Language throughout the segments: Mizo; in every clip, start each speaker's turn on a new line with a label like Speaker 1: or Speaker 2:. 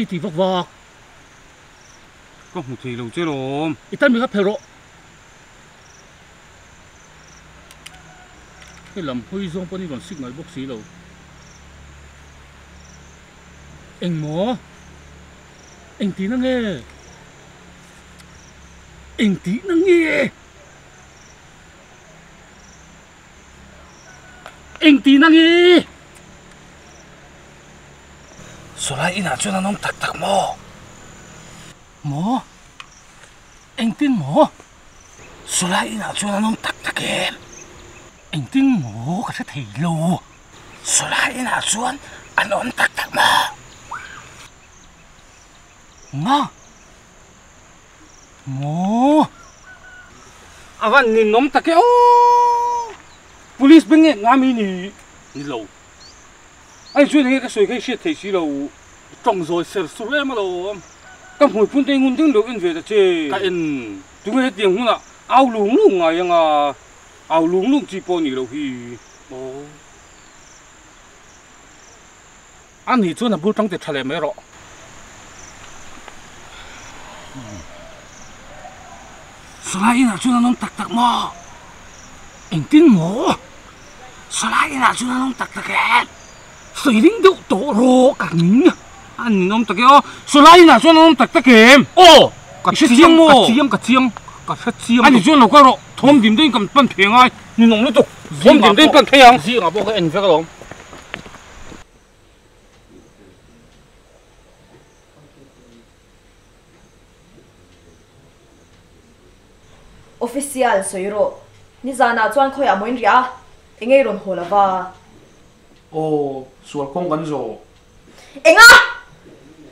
Speaker 1: ti ti vak vak.
Speaker 2: Ka hmu thei lo che lawm.
Speaker 1: I tan mi kha phel rawh. Hei lam hawi zawng pawh ni rawn signal bawk si lo. Eng maw? Eng tihna nge? Eng tihna nge? Eng tihna nge?
Speaker 2: Sawlai inah chuan an awm tak tak maw?
Speaker 1: Maw? Engtin maw?
Speaker 2: Sawlai inah chuan an awm tak tak em?
Speaker 1: Engtin maw ka hre thei lo.
Speaker 2: Sawlai inah chuan an awm tak tak maw?
Speaker 1: Nga? Maw?
Speaker 2: A van ninawm tak e aw! Police beng nge nga mi ni?
Speaker 1: Ni lo.
Speaker 2: Ani chuan enge ka sawi kha i hriat thei si lo.
Speaker 1: Tawng zawi ser sur em alawm.
Speaker 2: Ka hmui phun te ngun ding lo en ve ta che.
Speaker 1: Ka en.
Speaker 2: Tunge hetiang hunah au lung lung ngai anga au lung lung chi pawh nih loh hi.
Speaker 1: Aw. A nih chuan a bul tang ti tha leh mai rawh.
Speaker 2: Sawlai inah chuan an awm tak tak maw?
Speaker 1: Engtin maw?
Speaker 2: Sawlai inah chuan an awm tak tak em?
Speaker 1: Sawi ding deuh tawh rawh ka ning.
Speaker 2: A nin awm tak e aw. Sawlai inah chuan an awm tak tak em?
Speaker 1: Aw! Ka chiang maw? Ka chiang, ka chiang, ka hre chiang.
Speaker 2: A nih chuan lo kal rawh. Thawm dim deuhin kan pan phei angai. Ninawm lutuk. Thawm dim deuhin pan phei ang.
Speaker 1: Zingah pawh ka en vek alawm.
Speaker 3: Official sawi rawh. Nizanah chuan khawiah maw in riah a, eng ei rawn haw lova.
Speaker 4: Aw, sual kawng kan zawh.
Speaker 3: Enga?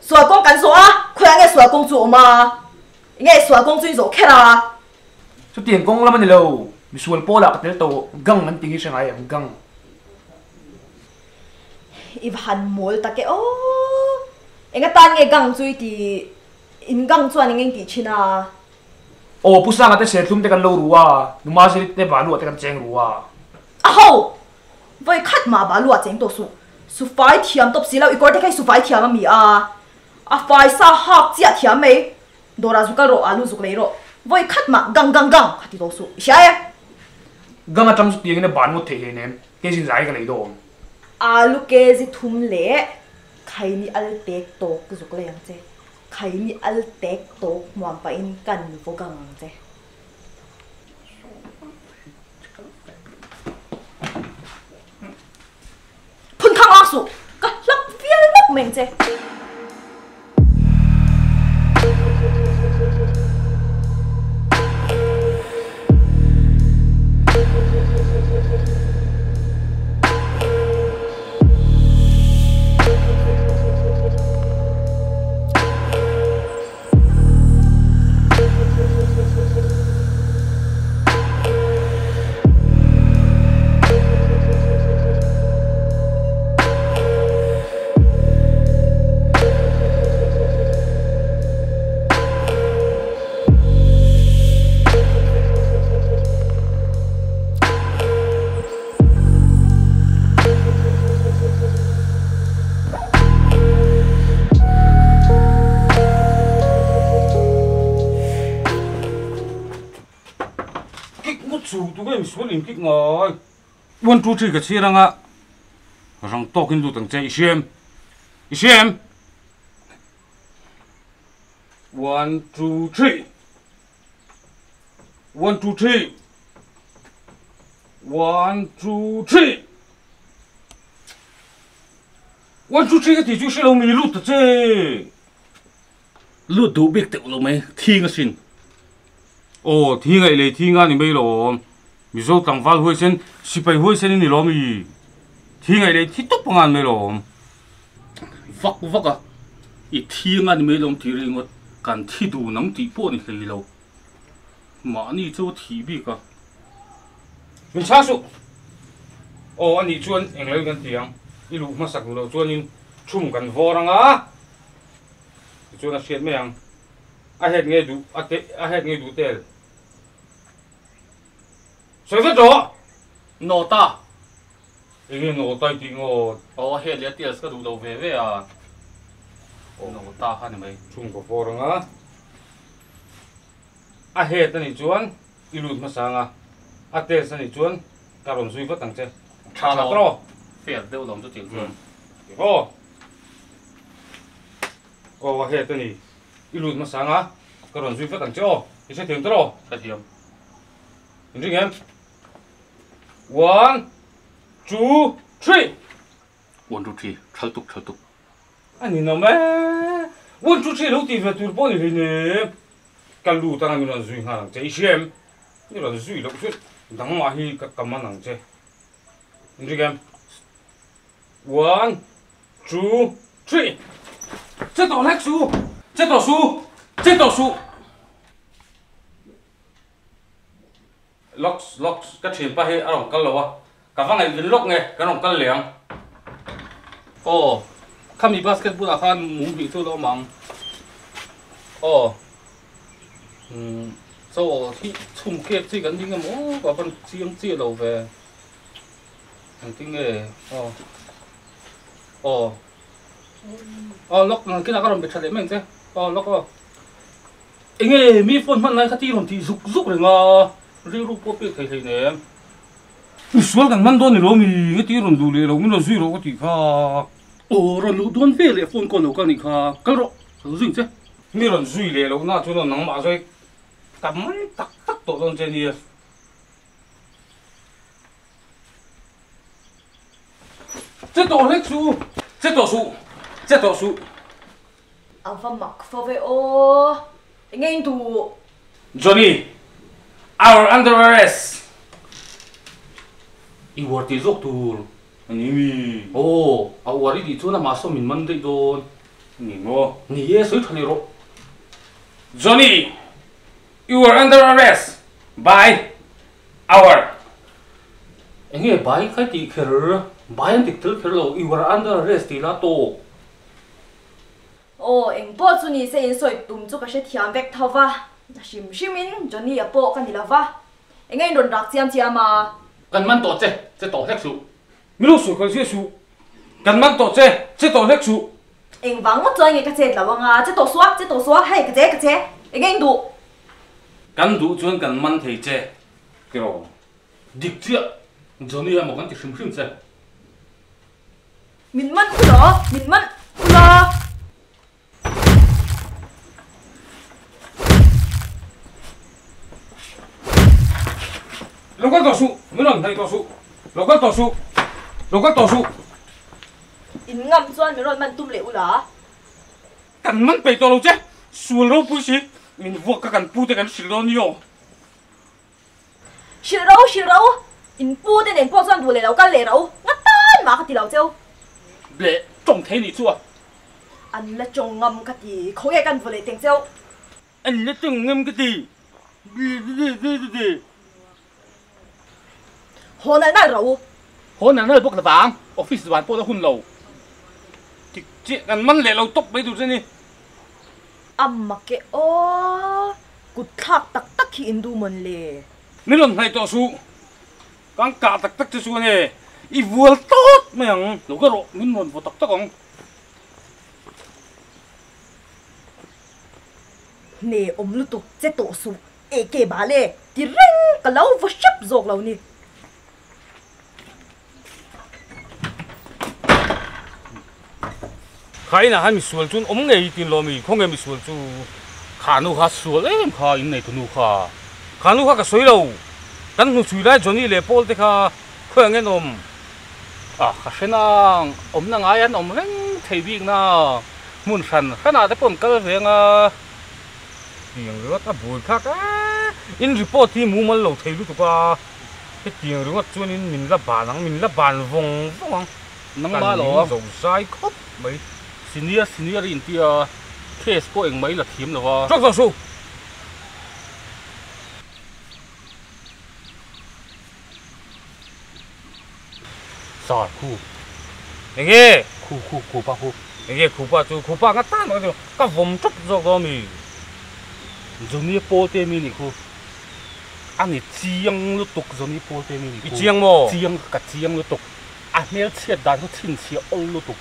Speaker 3: Sual kawng kan zawh a? Khawiah nge sual kawng chu a awm a? Enge sual kawng chu in zawh kher a?
Speaker 4: Chutiang kawng lam a ni lo. Misual pawlah ka tel tawh. Gang an ti hi hre ngai em? Gang.
Speaker 3: I va han mawl tak e aw. Eng atan nge gang chu i ti, in gang chuan eng eng tih thin a?
Speaker 4: Aw Pu Sanga te serthlum te kan lo ru a, Nu Mazirit te balu ah te kan cheng ru a.
Speaker 3: A ho! Vawi khat mah balu ah cheng tawh suh. Sufai thiam tawp si lo, i kawr te kha i sufai thiam a mi a. A fai sa hak chiah thiam mai. Dawrah zuk kal rawh, alu zuk lei rawh. Vawi khat mah gang gang gang kha ti tawh suh, i hria e.
Speaker 4: Gang atang chu tiangin a ban ngawt theih hleinem, kei zin zai ka lei dawn.
Speaker 3: Alu kezi thum leh khaini al tek tawk zuk lei ang che. Khaini al tek tawk hmuam pahin kan vaw gang ang che. Phun khang lak suh, ka hlap vial lawk mai ang che.
Speaker 2: Kik ngawt chu tunge misual in kik ngai. One two three ka chhir anga rang tawkin lut ang che i hria em? I hria em? One two three One two three One two three One two three ka tih chu hre lo mi lut ta che.
Speaker 1: Lut duh bik teuh lo mai thing asin.
Speaker 2: Aw thing a i lei thing a ni mai lawm. Mizo tlangval huaisen sipai huaisen i ni lawm i thing a i lei thi tawp anga ni mai lawm.
Speaker 1: Vak vak a i thing a ni mai lawm tih ringawt kan thi dun ang tih pawh ni hlei lo. Mahni chu thih bik a.
Speaker 2: Min chhang suh. Aw a nih chuan englo in kan ti ang. I luh hmasak duh loh chuanin thum kan vawr anga tichuan a hriat mai ang. A het ngei duh a te a het ngei duh tel. Sawi vek rawh!
Speaker 1: Nawta.
Speaker 2: Enge nawta i tih ngawt?
Speaker 1: Aw a het leh a tels ka duh lo ve ve a. No ta kha ni mai.
Speaker 2: Chhung ka vawr ang a. A het a nih chuan i lut hmasa ang a, a test a nih chuan ka rawn zui vat ang che.
Speaker 1: Tha
Speaker 2: lo tawh.
Speaker 1: Fair deuh lawm chu tiang chuan.
Speaker 2: Aw. Aw a het a ni. I lut hmasa ang a, ka rawn zui vat ang che aw. I hrethiam tawh aw.
Speaker 1: Hrethiam.
Speaker 2: Inring em? One, two, three!
Speaker 1: One, two, three, thal tuk, thal tuk.
Speaker 2: A ni nawm e. One, two, three lo tih ve tur pawh ni hlei Ka lut anga min rawn zui nghal ang che. I hria em? Mi rawn zui loh chu dangmah hi ka kam an ang che. Inring em? One, two, three! Che tawh hlek su! Che tawh su! Che tawh su! Locks, locks, ka thianpa hi a rawn kal lo a, ka va ngaihvin lawk nge, kan rawn kal leh ang.
Speaker 1: Aw, khami basket bulah khan mum hnih chu lo awm ang. Aw, umm, chaw hi chhum kek chi kan ding emaw ka van chiang chiah lo ve. Engtin nge, aw, aw, aw lock, kinah ka rawn be tha leh mai ang che, aw lock aw. Enge mi phone hman lai kha ti rawn tih zuk zuk reng a, rilru pawh pek thei hlei nem.
Speaker 2: Misual kan hman dawn ni lo mi, nge ti rawn duh leh lo, min rawn zui rawh ka tih kha.
Speaker 1: Aw rawn luh dawn ve leh phone call lo ka nih kha, kal rawh, ka lo zui ang che.
Speaker 2: Mi rawn zui leh loh na chuan aw nangmah zawi ka man tak tak tawh dawn che nia. Che tawh hlek suh u, che tawh suh, che tawh suh.
Speaker 3: A va mak fo ve aw, enge in duh?
Speaker 2: Johnny, Our under arrest!
Speaker 1: I uar tih zawk tur
Speaker 2: a ni mi?
Speaker 1: Aw, a uar i tih chuan amah saw min man daih dawn.
Speaker 2: Ni maw?
Speaker 1: Ni e, sawi tha leh rawh.
Speaker 2: Johnny, You are under arrest by our.
Speaker 1: Enge by khai tih kher, by an dik tel kher lo, you are under arrest tih la tawk.
Speaker 3: Aw, eng pawh chu ni se in sawi tum chu ka hrethiam vek tho va, a hrim hrim in Johnny a pawh ka ni lo va, enge in rawn rak chiam chiam a?
Speaker 1: Kan man tawh che, che tawh hlek suh.
Speaker 2: Mi lo sawi kal zia suh. Kan man tawh che, che tawh hlek suh.
Speaker 3: Eng vang ngawt chuan nge ka chet lo anga, che tawh suh a, che tawh suh a, hei ka che, ka che, enge in duh?
Speaker 2: Kan duh chuan kan man thei che, tiraw?
Speaker 1: Dik chiah, Johnny emaw kan ti hrim hrim che.
Speaker 3: Min man u la, min man u la.
Speaker 2: Lo kal tawh suh, min rawn hnaih tawh suh. Lo kal tawh suh, lo kal tawh suh.
Speaker 3: In ngam chuan min rawn man tum leh u la.
Speaker 2: Kan man peih tawh lo che, sual ropui si, min vuak ka kan pu te kan hrilh dawn ni aw.
Speaker 3: Hrilh ro, hrilh ro, in pu te nen pawh chuan duh leh lo kal leh ro, nga tan mah ka ti lo cheu.
Speaker 1: Bleh, tawng thei nih chu a.
Speaker 3: An la tawng ngam ka ti, khawnge kan vaw leh teng cheu.
Speaker 2: An la tawng ngam ka ti, bleh.
Speaker 3: Haw nalh nalh ro.
Speaker 1: Haw nalh nalh bawk lovang, office van pawh la hun lo.
Speaker 2: Tik chiah kan man leh lo tawp mai tur che ni.
Speaker 3: A mak e aw. Kut thlak tak tak hi in duh mawn le?
Speaker 2: Min rawn hnaih tawh suh. Kan kah tak tak che chuan e, i vual tawt mai ang.
Speaker 1: Lo ka rawh, min rawn vaw tak tak ang.
Speaker 3: Hne awm lutuk che tawh suh, e ke bal e, ti reng ka lo vaw hrep zawk lo ni.
Speaker 2: Kha inah khan misual chu an awm ngei tin lo mi, khawnge misual chu?
Speaker 1: Kha nu kha sual em kha in nei tu nu kha.
Speaker 2: Kha nu kha ka sawi lo, kan hnu chhui lai Johnny leh Paul te kha khawi ang en awm?
Speaker 1: Ah ka hre nang, awmna ngai an awm reng thei bik na, hmun hran hranah te pawh an kal ve anga.
Speaker 2: Tiang ringawt a buai thlak a, in report hi mumal lo thei lutuk a. Hetiang ringawt chuanin min la ban ang, min la ban vawng vawng ang.
Speaker 1: Nangmah lo.
Speaker 2: Kan zo zai khawp mai.
Speaker 1: Senior senior i inti a, case pawh engmah i la thiam lo a.
Speaker 2: Tawk tawh suh.
Speaker 1: Sir, khu.
Speaker 2: Enge?
Speaker 1: Khu khu khu pa khu.
Speaker 2: Enge khu pa chu? Khu pa nga tan mak a ka vawm tawp zawk dawn mi.
Speaker 1: Johnny Paul te mi nih khu. A ni chiang lutuk Johnny Paul te mi nih
Speaker 2: khu. I chiang maw?
Speaker 1: Chiang ka chiang lutuk. A hmel chhiat dan chu chhinchhiah awl lutuk.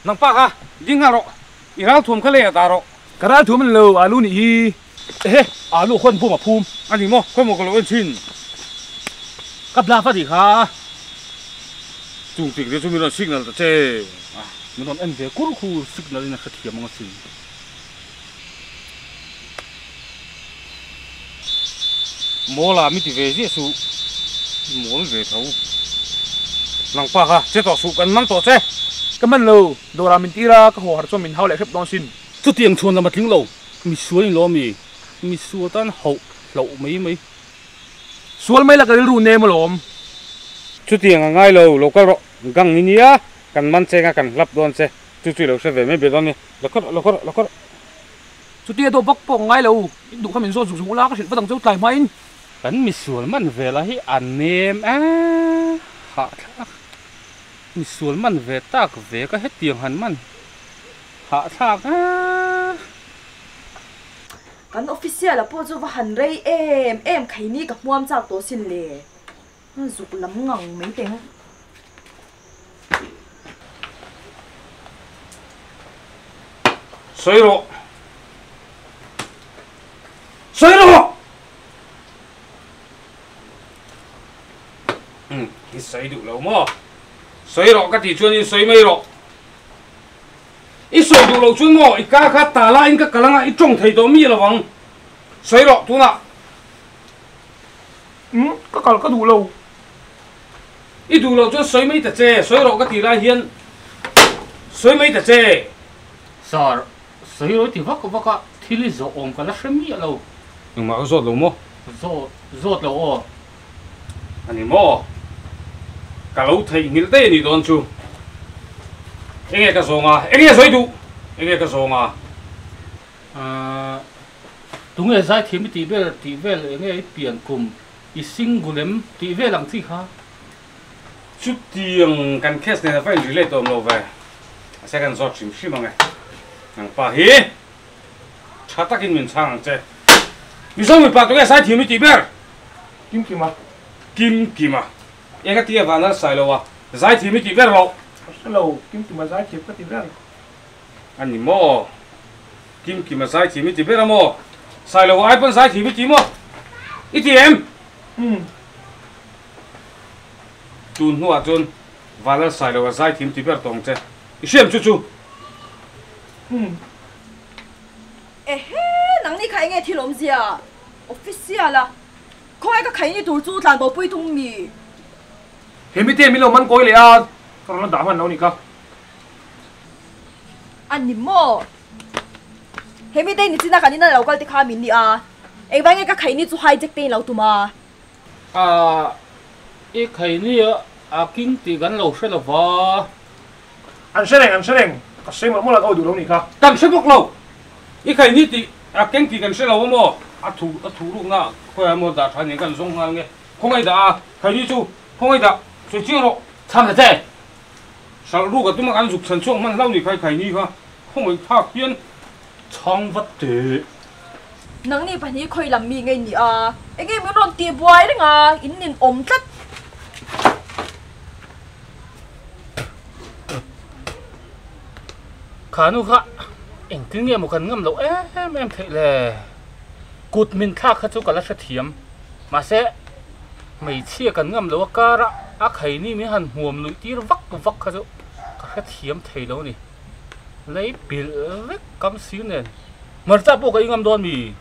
Speaker 2: Nang pa kha ding nghal rawh, i ralthuam kha leiah dah rawh.
Speaker 4: Ka ralthuam a ni lo, alu nih hi.
Speaker 1: Ehe, alu khawn bum a phum.
Speaker 2: A ni maw, khawi maw ka lo en thin.
Speaker 1: Ka bluff a nih kha.
Speaker 2: Chung tik te chu min rawn signal ta che.
Speaker 1: Min rawn en ve kur khu signal in a hrethiam ang asin.
Speaker 2: Mawl ah mi ti ve ziah suh, i mawl ve tho. Nang pa kha che tawh suh, kan man tawh che.
Speaker 4: Ka man lo, dawrah min tir a, ka haw har chuan min hau leh hrep dawn sin.
Speaker 1: Chutiang chhuan lam a tling lo, mi sual in lo ami, mi sual tan hauh hlauh mai mai.
Speaker 4: Sual mai la ka rilru nem alawm.
Speaker 2: Chutiang a ngai lo, lo kal rawh, gang i nia, kan man cheng a kan hlap dawn che, chu chu i lo hre ve mai be dawn nia, lo kal rawh, lo kal rawh, lo kal rawh.
Speaker 4: Chutia dawh bak pawh ka ngai lo, in duh kha min zawt zuk zuk ula ka hrilh vat ang cheu tlai hmain.
Speaker 1: Kan misual man ve lah hi a nem a hahthlak, misual man ve tak ve ka hetiang han man hahthlak a.
Speaker 3: Kan official a pawh chu va han rei em em khaini ka hmuam chak tawh sin le, zuk lam ngang mai teng.
Speaker 2: Sawi rawh! Sawi rawh! Umm, i sawi duh lo maw? Sawi rawh ka tih chuan in sawi mai rawh. I sawi duh loh chuan maw i ka kha ta la in ka kal anga i tawng thei tawh mi lo ang. Sawi rawh tunah.
Speaker 4: Umm, ka kal ka duh lo.
Speaker 2: I duh loh chuan sawi mai ta che, sawi rawh ka tih lai hian sawi mai ta che.
Speaker 1: Sir, sawi rawh i ti vak vak a, thil i zawh awm ka la hre miah lo.
Speaker 2: Engmah ka zawt lo maw?
Speaker 1: Zawt, zawt lo aw.
Speaker 2: A ni maw? Ka lo theihnghilh daih a nih dawn chu. Enge ka zawng a? Enge sawi duh? Enge ka zawng a?
Speaker 1: Ahh, tunge zaithiam i tih vel tih vel enge i pian kum I single em tih vel ang chi kha.
Speaker 2: Chutiang kan case nen a va in relate awm lo ve. A second zawt hrim hrim ang e. Nang pa hi tha takin min chhang ang che. Mizo mipa tunge Saithiam i tih ber?
Speaker 4: Kim Kima.
Speaker 2: Kim Kima. Eng a ti a van a sai lo a, Zaithiam i tih ber loh.
Speaker 4: Ka hre lo, Kim Kima zaithiam ka ti ber.
Speaker 2: A ni maw? Kim Kima zaithiam i ti ber a maw? Sailo ai pawn zaithiam i ti maw? I ti em?
Speaker 4: Umm.
Speaker 2: Tun hnuah chuan Vanlal Sailoa zaithiam ti ber tawh ang che. I hriam chu chu.
Speaker 4: Umm.
Speaker 3: Ehe, nangni kha enge thil awmzia? Official a, khawngaih ka khaini tur chu tlan bo pui tum mi?
Speaker 4: He mite min lo man kawi leh a, ka rawn la dah hman lo nih kha.
Speaker 3: A ni maw? He mite ni china kan ina lo kal te kha min ni a, engvai nge ka khaini chu hijack te in lo tum a?
Speaker 1: A, i khaini a king tih kan lo hre lo va.
Speaker 4: An hre reng, an hre reng, ka sawi mawlh mawlh a ka awi duh lo nih kha.
Speaker 2: Kan hre bawk lo, i khaini tih a keng tih kan hre lo a maw? A thu, a thu rukna khawiah emaw dah tha nen kan zawng nghal nge? Khawngaih dah a, khaini chu khawngaih dah, sawi chiang rawh.
Speaker 1: Chhan ta che.
Speaker 2: Hralh ruk a tuma kan zuk chhan chhuak hman hlauh ni khai khai ni kha khawngaih thlak hian
Speaker 1: chhang vat teh.
Speaker 3: Nangni pahnih khawi lam mi ngei ni a, enge min rawn tih buai reng a, in nin awm tlat.
Speaker 1: Kha nu kha engtin nge maw kan ngam loh em em theih le, kut min thlak kha chu ka la hrethiam, mahse Hmeichhia kan ngam lo a kar a, a khaini min han hmuam luih tir vak vak kha chu ka hrethiam thei lo a ni. Lei pilh vek kam sir nen hmarcha pawh ka ingam dawn mi?